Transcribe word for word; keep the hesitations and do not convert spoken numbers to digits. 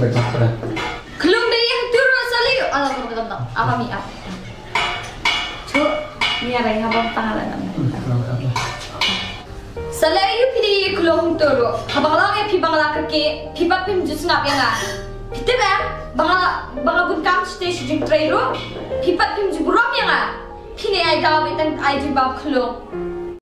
bad ka khlung. Khlung dei ïa tu ruh sa lei. Alah, khlung khlung. Apa mi ap? Chu, ni ara ïa bam tang ala nam. Sa lei ïa phi dei ïa khlung tu ruh. Haba nga la ong ïa phi ba nga la kyrkieh, phi pat phim ju sngap ïa nga. Phi tip em, ba nga la, ba nga bun kam shatei sha jingtrei ruh. Phi pat phim ju burom ïa nga. Phi ne ai daw ba tang ai jingbam khlung.